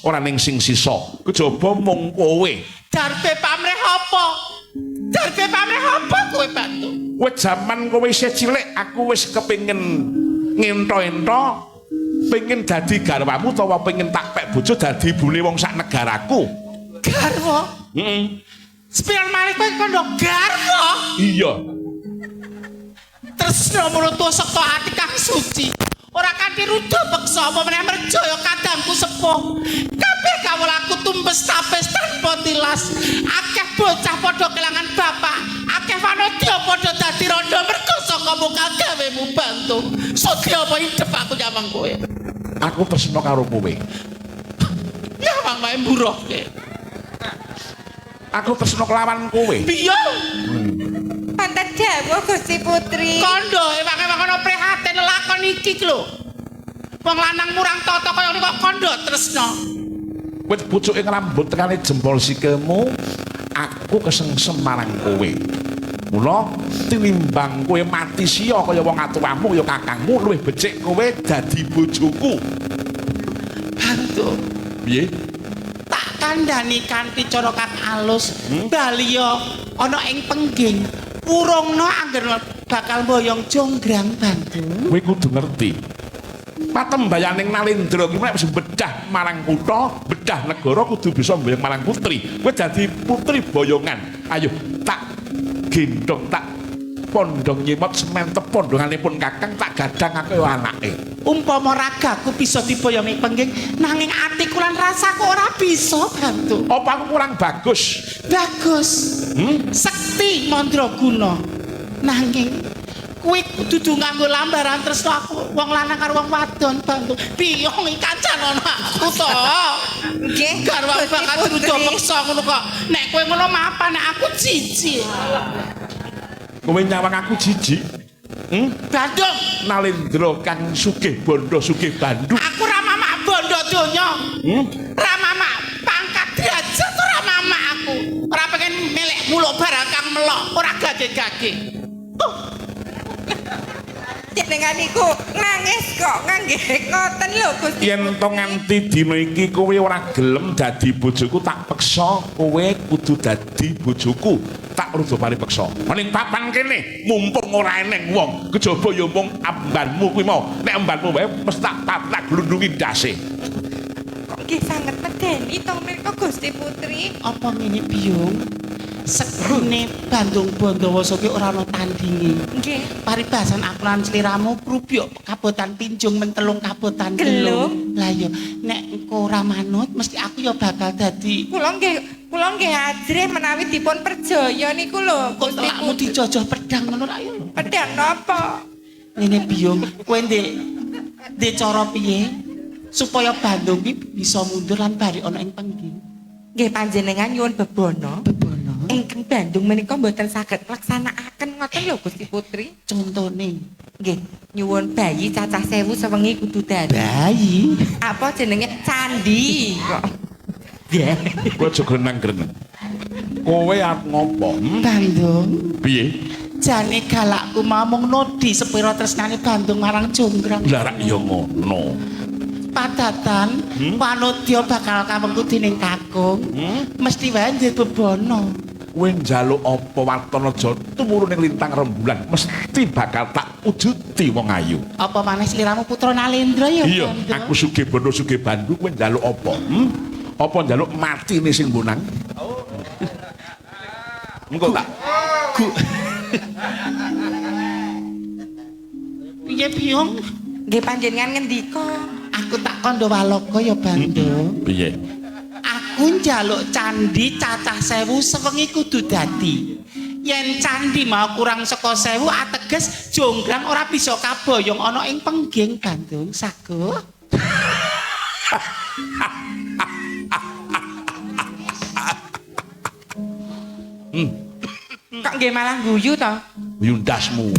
ora ning sing sisa. Kejaba mung kowe. Darbe pamrih apa? Darbe pamrih apa kowe Bantu? Kowe jaman kowe isih cilik aku wis kepengin ngento-ento pengen dadi garwamu utawa pengen tak pek bojo dadi ibune wong sak negaraku. Garwa? Heeh. Sepiran malih kowe kono garwa? Iya. Tresna maratuwa saka ati kang suci. Ora kanthi ruda peksa apa meneh merjaya kadangku sepuh. Kabeh kawulaku tumpes tapes tanpa tilas. Akeh bocah padha kelangan bapak, akeh wanodya padha dadi rondo mergo saka mukal gawemu Bantu. Sudi apa idep aku nyawang kowe? Aku tresna karo kowe. Nyawang wae mburohke. Aku tresna kelawan kowe. Piye? Panten dawuh Gusti Putri. Kandha ewang-ewang ana prihatin lakon iki lho. Wong lanang murang tata kaya ngene kok kandha tresna. Wit pucuke rambut tekane jempol sikilmu, aku kesengsem marang kowe. Mula tinimbang kowe mati sia kaya wong atuwamu kaya kakangmu, luwih becik kowe dadi bojoku. Bantu. Piye? Tak kandhani kanthi cara kang alus, baliya ana ing pengging. Wurungna angger bakal mboyong jonggrang Bantu. Kowe kudu ngerti. Patembayaning Nalendra ki nek wis bedah marang kutha, bedah negara kudu bisa mboyong marang putri. Kowe dadi putri boyongan. Ayo tak gendong, tak pondong nyimot sementep pondonganipun kakang tak gadang aku anake. Umpama ragaku bisa diboyong ing pengging, nanging atiku lan rasaku ora bisa Bantu. Apa aku kurang bagus? Bagus. Sekti mandraguna. Nanging kuwi dudu nganggo lambaran tresna aku wong lanang karo wong wadon Bantu. Biyong iki kancanono aku to. Nggih, Garwa Gusti bakal Putri. diruda peksa ngono kok. Nek kowe ngono mapan nek aku jijik. Kowe nyawang aku jijik. Bandung, Nalendra kang sugih bondo sugih bandu. aku ra mamak bondo donya. Ra mamak pangkat derajat ora mamak aku. Ora pengen melek muluk barang kang melok, ora gage-gage. Jenengan niku nangis kok ngangge ngoten lho Gusti. Yen to nganti dina iki kowe ora gelem dadi bojoku tak peksa kowe kudu dadi bojoku. Tak rudo paripeksa. Ning papan kene mumpung ora eneng wong, kejaba ya mung ambanmu kuwi mau. Nek ambanmu wae mesti tak glundungi ndase. Kok nggih sanget medeni to menika Gusti Putri. Apa ngene Biyung? Sektine Bandung Bondowoso ki ora ana tandinge. Nggih. Paribasan aku lan sliramu krubyuk kabotan pinjung mentelung kabotan Gelung. Lah iya, nek engko ora manut mesti aku ya bakal dadi Kula nggih ajrih menawi dipun perjaya niku lho kok Gusti telakmu Putri. dijojoh pedang ngono ra ya. Pedang napa? Ngene Biyung, kowe ndek cara piye supaya Bandung ki bisa mundur lan bali ana ing pengging. Nggih panjenengan nyuwun bebono. Bebono. Ingkang Bandung menika mboten saged nglaksanakaken ngoten lho Gusti Putri. Contone Nggih, nyuwun bayi cacah 1000 sewengi kudu dadi. bayi. Apa jenenge candi kok. Kowe aja greneng-greneng. Kowe arep ngopo? Bandung. Piye? Jane galakku mau mung nodi sepira tresnane Bandung marang Jonggrang. Lah rak ya ngono. Padatan wanodya bakal kawengku dening kakung. Mesti wae ndek bebono. Kowe njaluk apa waton aja tumurun ning lintang rembulan mesti bakal tak wujuti wong ayu. Apa maneh sliramu putra Nalendra ya? Iya, aku sugih bondo sugih bandu kowe njaluk apa? Apa njaluk matine sing bonang? Engko tak Piye Biyung? Nggih panjenengan ngendika. Aku tak kandha waloka ya Bandung. Piye? Aku njaluk candi cacah 1000 sewengi kudu dadi. Yen candi mau kurang saka 1000 ateges jonggrang ora bisa kaboyong ana ing pengging Bandung saguh. Kok nggih malah guyu to? Yundasmu.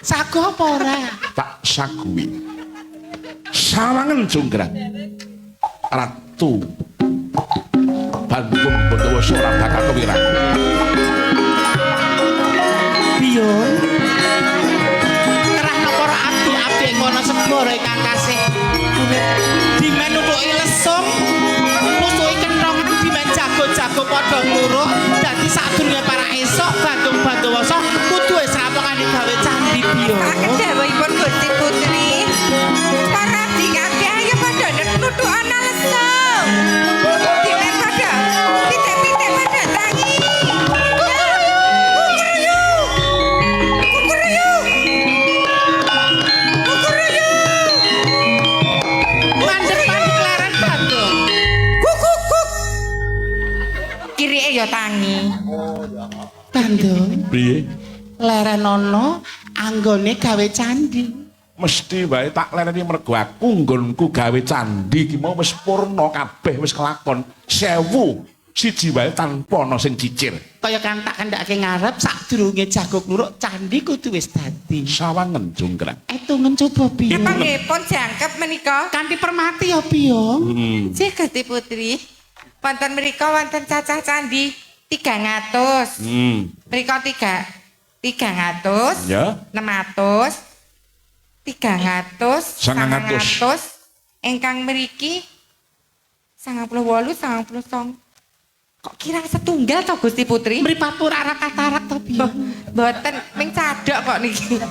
Saguh apa ora? Tak saguhi. Sawangen Jonggrang. Ratu Bandung Bondowoso ora bakal kewirang. Biyung. Kerahna para abdi-abdi ing wana segara ingkang kasih. Dimen nutuki padha ngluruk. Dadi sadurunge para esuk Bandung Bandowasa kudu wis rampungane gawe candi, Biyo. Saged dawuhipun Gusti Putri. Para abdi kabeh ayo padha nuthuk ana lesung. Dimen padha pitik-pitik padha tangi. Kukuruyu. Kukuruyu. Kukuruyu. Mandek-mandek leren Bandung. Kukuk kuk. Kirike ya tangi. Bandung, Piye? leren ana anggone gawe candi. Mesti wae tak lereni mergo aku nggonku gawe candi ki mau wis purna kabeh wis kelakon. 1000 siji wae tanpa ana sing cicir. Kaya kang tak kandhake ngarep sadurunge jago kluruk candi kudu wis dadi. Sawangen jonggrang. Etungen coba piye? Apa nggih pun jangkep menika? Kanthi permati ya piye? Cih Gusti Putri. Wonten mriku wonten cacah candi 300. Mriku 3 300. Ya. 600. 300, 900. 900. Ingkang mriki 98, 99. Kok kirang setunggal to Gusti Putri? Mripatmu ora katarak to piye? Mboten ming cadhok kok niki.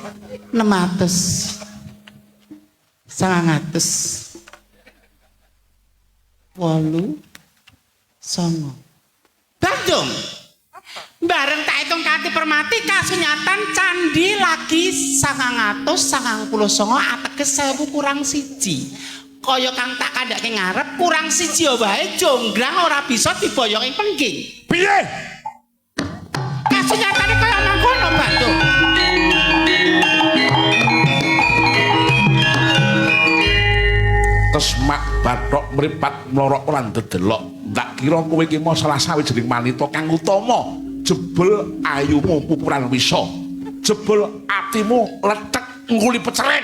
600. 900. 8 9. Bandung. Bareng tak hitung kanthi permati kasunyatan candi lagi 999 ateges 1000 kurang siji. Kaya kang tak kandhake ngarep kurang siji wae jonggrang ora bisa diboyong ing pengging. Piye? Kasunyatane kaya mangkono Bandung. Tesmak bathok mripat mlorok lan dedelok. Tak kira kowe iki mau salah sawijining wanita kang utama. Jebul ayumu pupuran wisa. Jebul atimu lethek nguli peceren.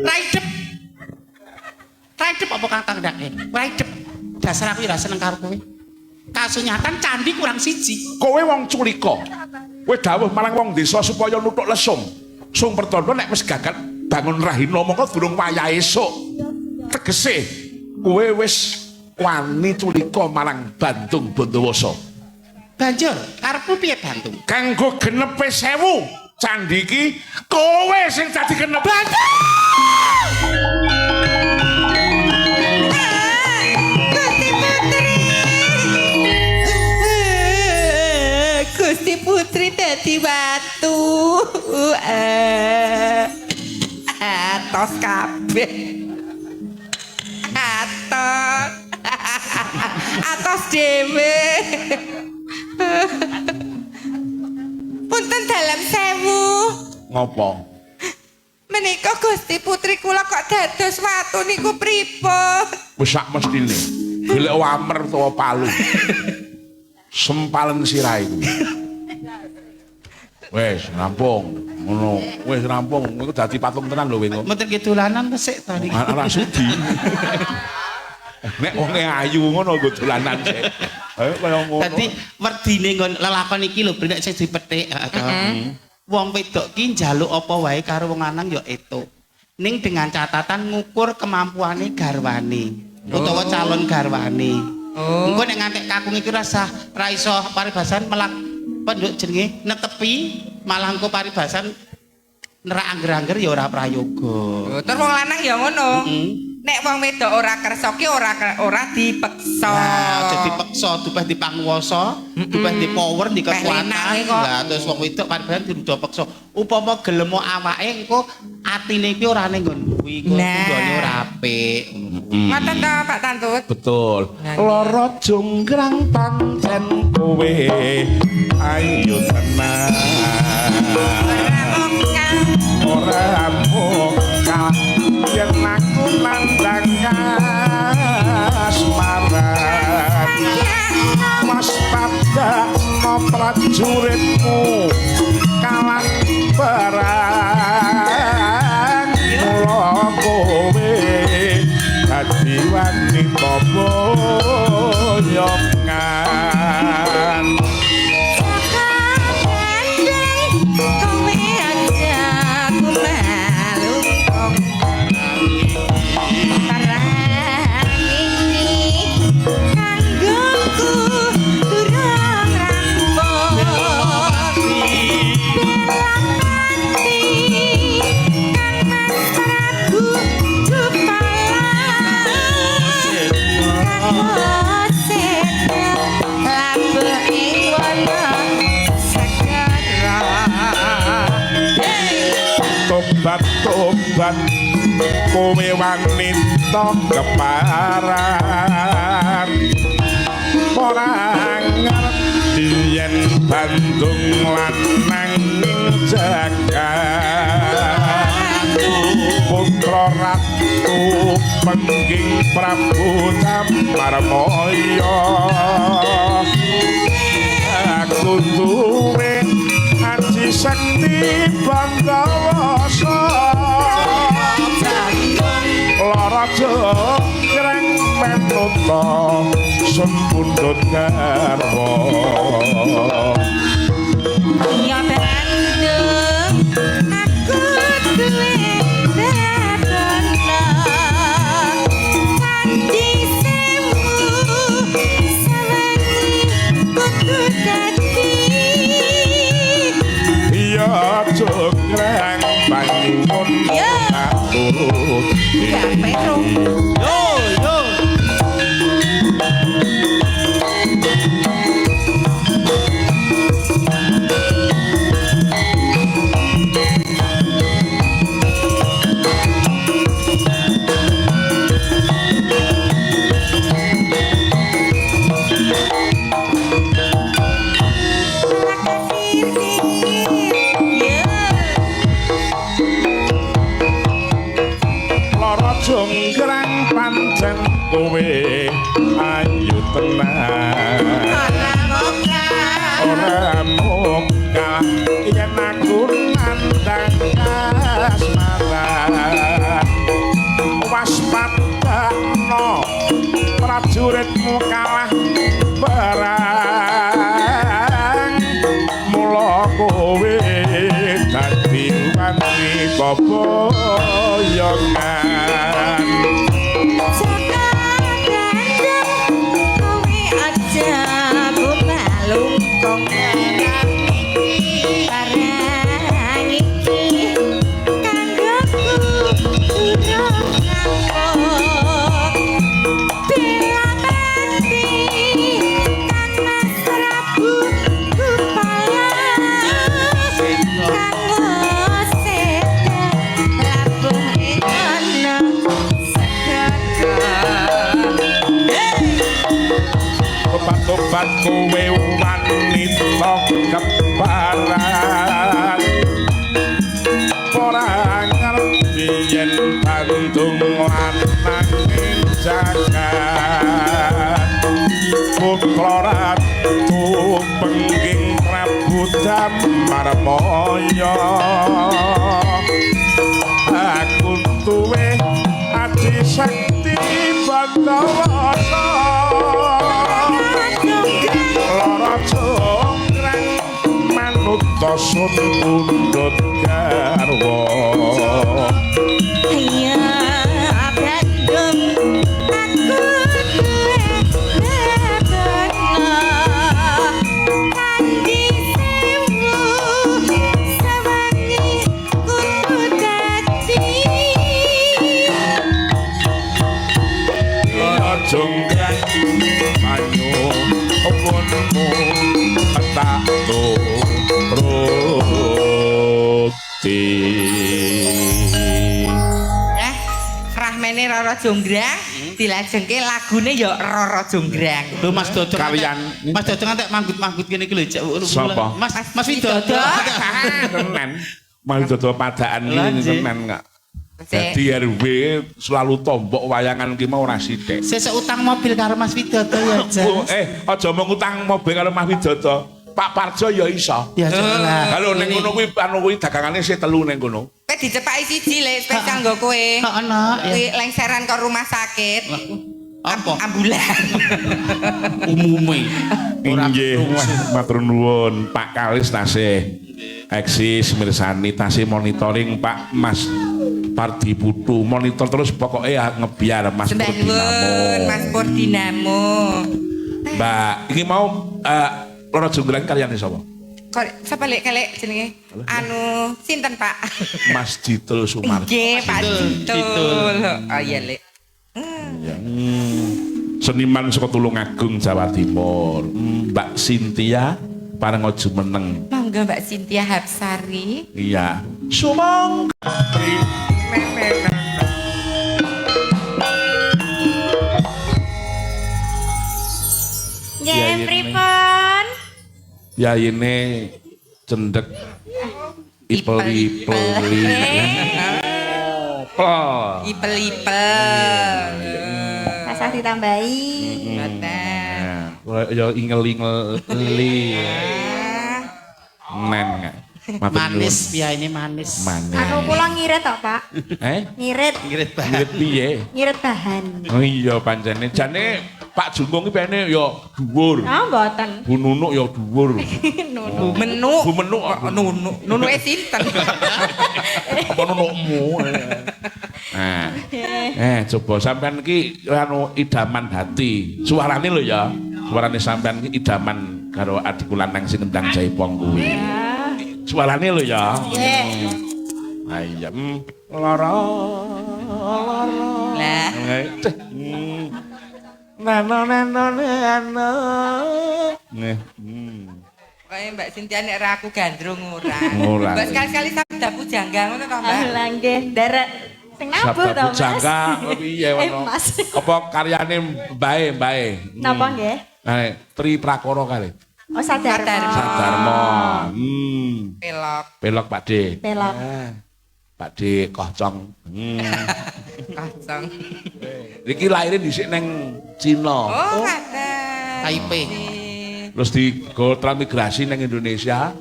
Raidep. Raidep apa kang tak kandhake? Raidep. Dasar aku ora seneng karo kowe. Kasunyatan candi kurang siji. Kowe wong culika. Kowe dawuh marang wong desa supaya nuthuk lesung. Sung pertanda nek wis gagat bangun rahina mongko durung wayahe esuk. Tegese kowe wis wani culika marang Bandung Bandowasa. Banjur karepmu piye Bandung? Kanggo genepe 1000 candi iki kowe sing dadi genep. Bandung! Gusti Putri. Gusti Putri dadi watu. Atos kabeh. Atos. Atos dhewe. Punten dalem sewu. Ngopo? Menika Gusti Putri kula kok dados watu niku pripun? Wis sak mestine. Golek wamer utawa palu. Sempalen sirahe kuwi. Wis rampung. Ngono. Wis rampung. Iku dadi patung tenan lho kowe. Mboten ki dolanan resik to niki. Ora sudi. Nek wonge ayu ngono nggo dolanan sik. Ayo kaya ngono. Dadi werdine nggon lelakon iki lho nek sing dipetik heeh to. Wong wedok ki njaluk apa wae karo wong lanang ya etuk. Ning dengan catatan ngukur kemampuane garwane utawa calon garwane. Engko nek ngantek kakung iki rasah ra iso paribasan melak penduk jenenge netepi malah engko paribasan nerak angger-angger ya ora prayoga. Terus wong lanang ya ngono. Nek wong wedok ora kersa ki ora dipeksa. Nah, aja dipeksa, dupeh dipanguwasa, dupeh di power, di kekuatan. Lah terus wong wedok paribasan diruda peksa. Upama gelem awake engko atine iki ora ning nggon kuwi, engko tunggone ora apik. Ngoten to Pak Tantut? Betul. Lara jonggrang pancen kowe ayo tenan. Ora mokal yen aku nandang kasmaran. Mas padakno prajuritmu kalah perang. Mula kowe dadi wanita boyongan. Kanggo kowe wanita keparat ora ngerti yen Bandung lanang ning jagat putra ratu pengging Prabu Damarmaya aku duwe aji sekti Bandawasa lara jogreng menuta sun pundhut garwa. Ya Bandung aku duwe babono Candi Sewu sawengi kudu dadi. Ya jogreng panyuwun Ya. tak turuti. Ya Petro. Yo yo. Ya. Lara jonggrang pancen kowe ayu tenan Ora mokah. Ora mokah yen aku nandang kasmaran waspadakno prajuritmu kalah perang mula kowe dadi wanita boyongan. Jaka Bandung kowe aja bumalungkung barang iki kanggoku durung rampung. Bela pati Kang Mas Prabu Gupala kang seda labuh ing ana segara. Obat-obat kowe wanita keparat ora ngerti yen Bandung lanang ing jagat putra ratu pengging Prabu Damarmaya aku duwe aji sekti Bandawasa lara jonggrang manuta sun pundhut garwa. Ya Bandung aku duwe babono Candi Sewu sawengi kudu dadi. Lara jonggrang panyuwunmu tak turuti. Eh, rahmene Roro Jonggrang dilajengke lagune ya Roro Jonggrang. Lho Mas Dodong. Kalian- Mas Dodong ngantek manggut-manggut kene iki lho cek. Sapa? Mas Mas Widodo. Tenan Mas Widodo padaan Lah, iki nggih. tenan kok. Dadi RW selalu tombok wayangan ki mau ora sithik. Sesuk utang mobil karo Mas Widodo ya, Jas. Oh, aja mung utang mobil karo Mas Widodo. Pak Parjo ya iso. Ya lah. Kalau ning kono kuwi anu kuwi dagangane sih telu ning kono. Kowe dicepaki siji le spesial nggo kowe. Kok ana ya. Kuwi lengseran ke rumah sakit. Apa? Ambulan. Umume. Ora Nggih, krungu. matur nuwun Pak Kalis tasih eksis mirsani tasih monitoring Pak Mas Pardi Putu monitor terus pokoknya ngebiar Mas Sembah nuwun Mas Purdinamo. Mbak, ini mau Loro Jonggrang kalian sapa? Kok sapa lek kelek jenenge? Anu sinten Pak? Mas Jitul Sumarjo. Nggih, Pak Jitul. Jitul. Oh iya lek. Ya. Seniman saka Tulungagung Jawa Timur. Mbak Cynthia pareng aja meneng. Monggo Mbak Cynthia Hapsari. Iya. Sumangga. Yayine cendek ipel-ipeli. Pel. Ipel-ipel. Rasah ditambahi. Mboten. Ya ingel-ingeli. Nen. Manis piyayine manis. Manis. Anu kula ngirit tok, Pak. Ngirit. Ngirit bahan. Ngirit piye? Ngirit bahan. Oh iya pancene. Jane Pak Jungkung iki pene ya dhuwur. Ah mboten. Bu Nunuk ya dhuwur. Nunuk. Bu Menuk. Bu Menuk kok Nunuk. Nunuke sinten? Apa nunukmu? Nah. Coba sampean iki anu idaman hati. Suarane lho ya. Suarane sampean iki idaman karo adikku lanang sing ngendang jaipong kuwi. Suarane lho ya. Nggih. Ah iya. Lara lara. Lah. Nano nano nano. Nih. Pokoke Mbak Cynthia nek ra aku gandrung ora. Ora. Mbak sekali-sekali sabda pujangga ngono to, Mbak? Lah nggih, nderek sing nabuh Sabda to, Mas. pujangga piye ngono. Mas. Apa karyane mbae mbae? Napa nggih? Tri Prakara kali. Oh, Sadarma. Sadarma. Pelok. Pelok Pak D. Pelok. Pak D kocong. Kocong. Iki lahire dhisik neng Cina. Oh, ngaten. Taipei. Terus digo transmigrasi neng Indonesia.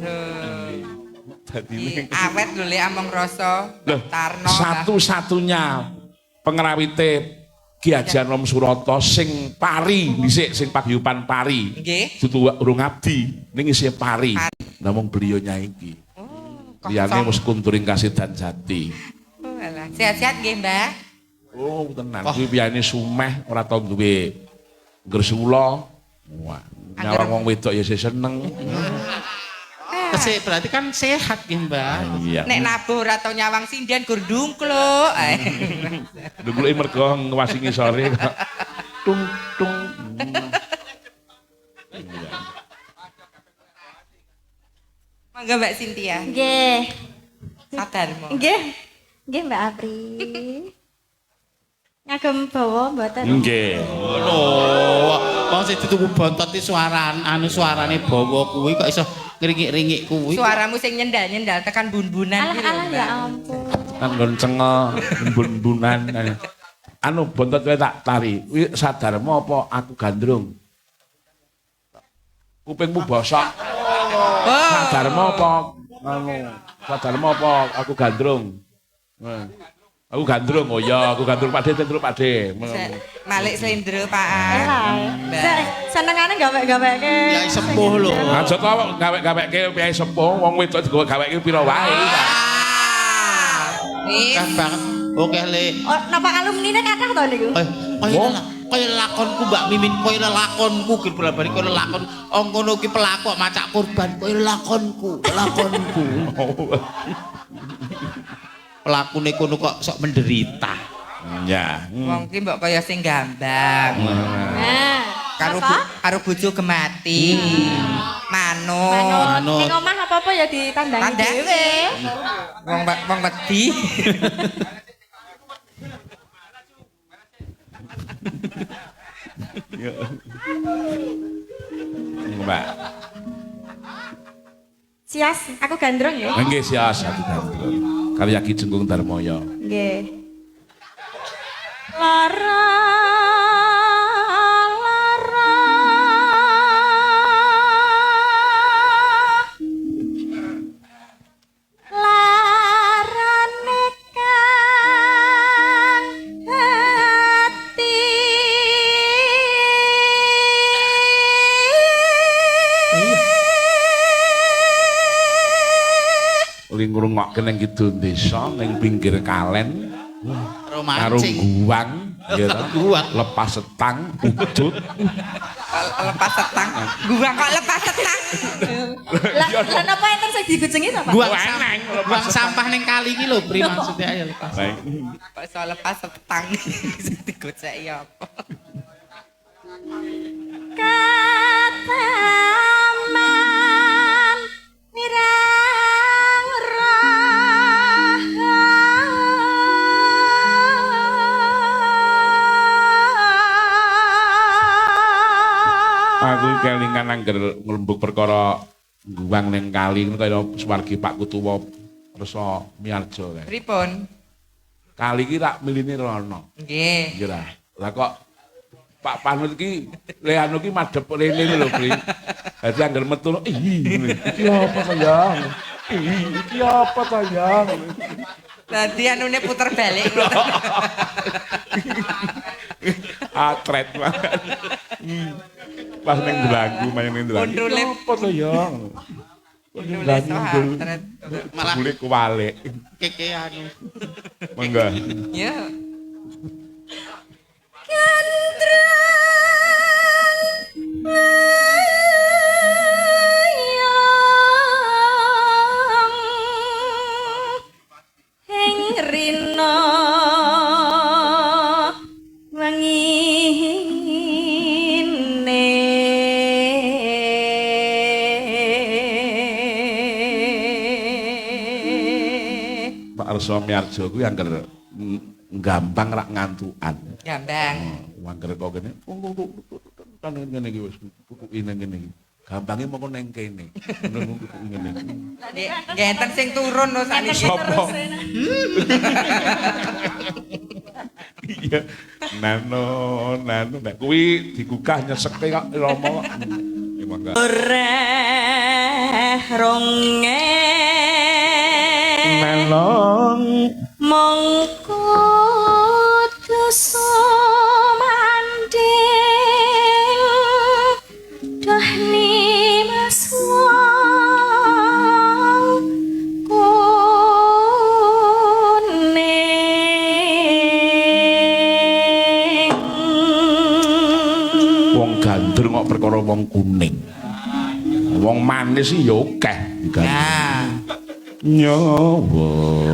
Dadi awet lho lek among rasa Tarno. Satu-satunya pengrawite Ki Haji Anom Surata sing pari dhisik sing paguyuban pari. Nggih. Dudu urung abdi ning isih pari. Namung beliau iki. Oh, liyane wis kunturing kasidan jati. Oh, alah. Sehat-sehat nggih, Mbah. Oh, tenan. Kuwi piyane sumeh ora tau duwe gresula. Wah, nyawang wong wedok ya sih seneng. Kesik berarti kan sehat nggih, Mbah. Iya. Nek nabuh ora tau nyawang sinden gur ndungkluk. Ndungkluke mergo ngwasi ngisore kok. Tung tung. Mangga Mbak Cynthia. Nggih. Sadarmo. Nggih. Nggih Mbak Apri. Ngagem bawa mboten? Nggih. Lho, wong sing dituku bontot iki suaran anu suarane bawa kuwi kok iso ngringik-ringik kuwi. Suaramu sing nyendal-nyendal tekan bun-bunan Alah alah ya ampun. Kan nggon cengel bun-bunan. Anu bontot wae tak tari. Kuwi Sadarma apa aku gandrung? Kupingmu bosok. Sadarma apa anu? Sadarma apa aku gandrung? Aku gandrung, oh ya, aku gandrung Pak De, terus Pak De. Malik slendro Pak. Senengane gawe-gaweke. Kyai sepuh lho. Aja to gawe-gaweke kyai sepuh, wong wedok digawe-gaweke pira wae. Akeh banget. Oke le. Oh, napa alumnine kathah to niku? Kaya lakonku Mbak Mimin, kaya lakonku ki bola-bali kaya lakon. Wong ngono ki pelaku macak kurban, kaya lakonku, lakonku. Pelakune kono kok sok menderita. Ya. Wong ki mbok kaya sing gambang. Nah, karo bojo gemati. Manut. Ning omah apa-apa ya ditandangi dhewe. Wong wong wedi. Mbak. Sias, aku gandrung ya. Nggih, sias aku gandrung. Karya Ki Jengkung Darmoyo. Nggih. Lara lara larane kang hati. Ngrungokke ning kidul desa ning pinggir kalen karo guwang ya lepas setang udut lepas setang guwang kok lepas setang. Lah napa enten sing digujengi to Pak? Buang sampah ning kali iki lho Pri maksudnya ayo lepas. Kok iso lepas setang sing digoceki apa? Kataman mirang raha. Aku kelingan angger nglembug perkara Guwang ning kali ngono kaya swargi Pak Kutuwa Resa Miarjo kae. Pripun? Kali iki rak miline rono. Nggih. Iya lah. Lah kok Pak Panut iki le anu ki madhep rene lho, Pri. Dadi angger metu ih iki apa to ya? Ih iki apa to ya? Dadi anune puter balik. Atret banget. Pas ning Delanggu, main ning Delanggu. Undule apa to ya? Undule atret. Malah Jebule kuwalik. Keke anu. Monggo. Ya. Gandrung ing rina wangine. Pak Resa Miarjo kuwi angger gampang rak ngantukan. Gambang. Angger kok kene kan ngene iki wis tutuki nang kene iki. Gampange moko nang kene. Ngono tutuki ngene. Nggih, enten sing turun lho sakniki. Sopo? Iya. Nano nano nek kuwi digugah nyeseke kok Rama kok. Ya monggo. Reh ronge Melong mongko dosa manding dah nimas wong kuning. Wong gandrung kok perkara wong kuning. Wong manis iki ya akeh gandrung. Nah, Nyawa.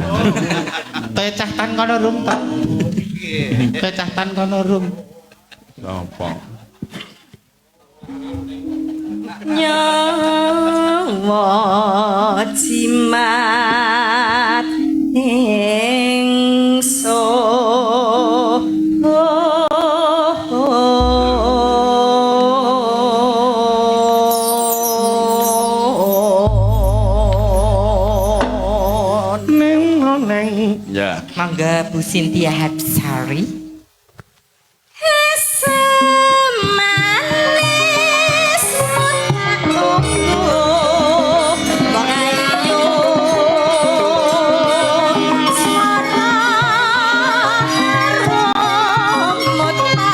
Kaya cah tan kono rum ta. Kaya cah tan kono rum. Sapa? Nyawa jimat ingsun. Neng neng. Ya. Mangga Bu Cynthia Hapsari. Semanis tak tunggu wong ayu swara rumut tak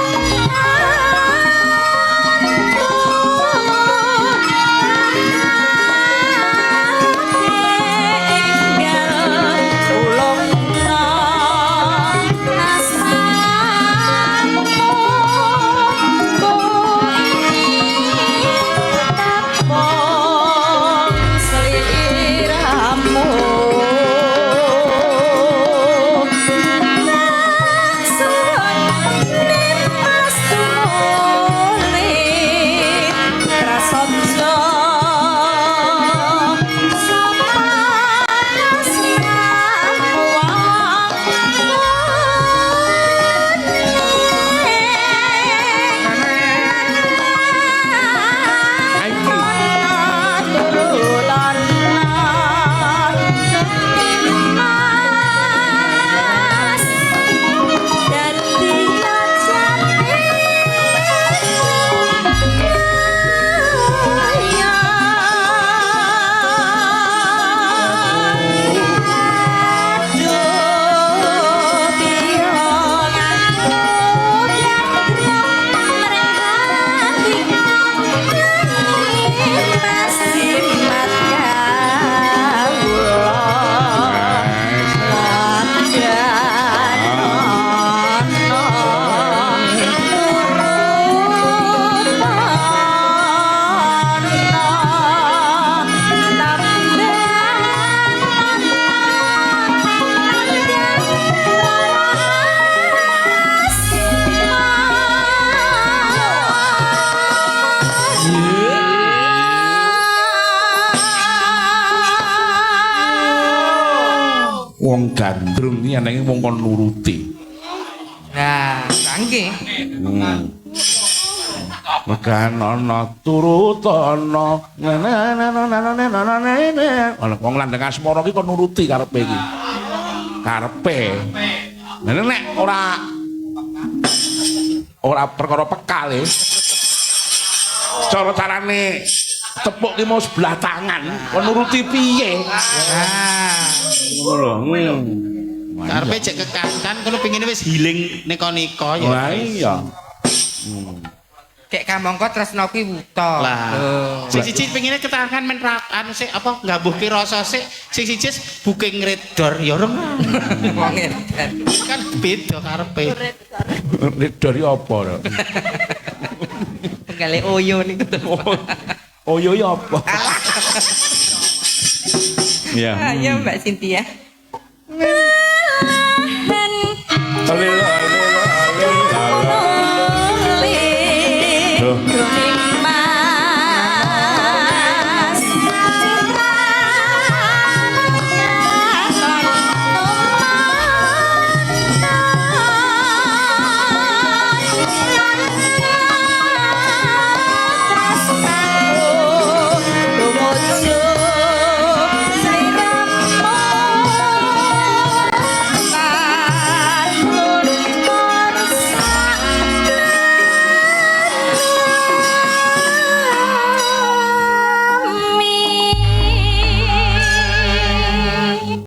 Wong gandrung iki anake wong kon nuruti. Nah, nggih. Meganono turutono. Ana wong landheng asmara ki kon nuruti karepe iki. Karepe. Lah nek ora ora perkara pekale. Cara carane tepuk ki mau sebelah tangan, kon nuruti piye? Ah. Ngono lho. Karepe cek kekancan kono pingine wis healing neka-neka ya. Wah iya. Kek kamangka tresna kuwi wuta. Lah. Sing siji pingine ketangan men anu sik apa nggambuhke rasa sik, sing siji booking redor ya reng. Wong edan. Kan beda karepe. Redor iki apa lho? Penggale oyo niku to. Oh iya iya apa? Iya. Ayo Mbak Cynthia. Lele.